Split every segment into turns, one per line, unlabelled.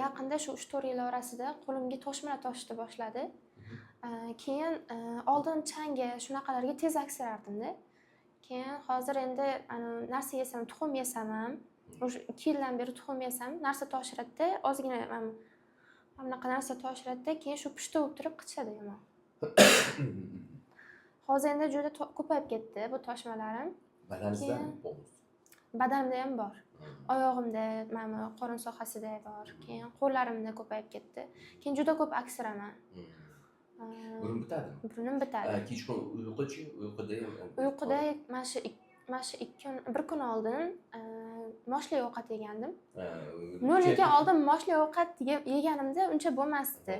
Yaqinda, shu 3-4 yil orasida qo'limga toshmalar toshishni boshladi. Keyin oldin changga, shunaqalarga tez aksirardimda. Keyin hozir endi anavi narsa yesam, tuxum yesam ham, уже 2 yildan beri tuxum yesam, narsa toshiradida, ozgina mana bunaqa narsa toshiradida, keyin shu pushti bo'lib turib qichishadi yomon. Hozir endi juda ko'payib ketdi bu toshmalarim.
Badaningizda
Keyin
полностью?
Badanimda ham bor, oyog'imda, mana bu qorin sohasida bor, keyin qo'llarimda ko'payib ketdi. Keyin juda ko'p aksiraman.
Burun bitadimi?
Burnim bitadi.
Kechqurun uyquchi, uyquda ham?
Uyquda mana shu 2 kun, bir kun oldin moshli ovqat yegandim. No, lekin oldin moshli ovqat yeganimda uncha bo'lmasdi.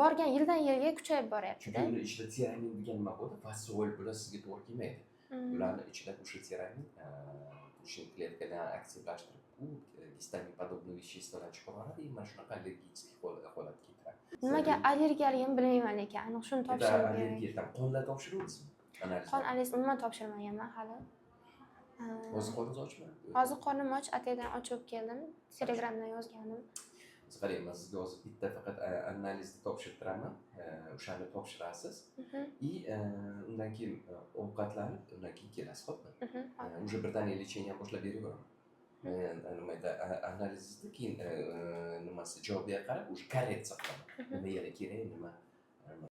Borgan yildan yilga kuchayib boryaptida.
Chunki uni ichida tiramin degan nima bo'ladi, fasol, bular sizga to'g'ri kelmaydi. Ularni ichida o'sha tiramin o'sha kletkalarni aktivlashtirib, u гистамин подобный вещество lar chiqarib yuboradi и mana shunaqa аллергический holatga keltiradi.
Nimaga allergiyaligimni bilmayman, lekin aniq shuni
Это
topshirish kerak.
Allergiya там, qonlar topshiruvdingizmi? Analiz?
Qon analiz umuman topshirmaganman hali.
Hozir qorningiz ochmi?
Hozir qornim och, ataydan ochib keldim, Telegramdan yozgandim.
Hozir qarang, man sizga hozir bitta faqat analizni topshirtiraman. O'shani topshirasiz и undan keyin ovqatlanib, undan keyin kelasiz, xo'pmi?
Mhm.
Уже birdaniga лечение boshlab beraveraman. Nima edi, analizni keyin nimasi, javobiga qarab уже korreksiya qilaman, nima yana kerak, nima.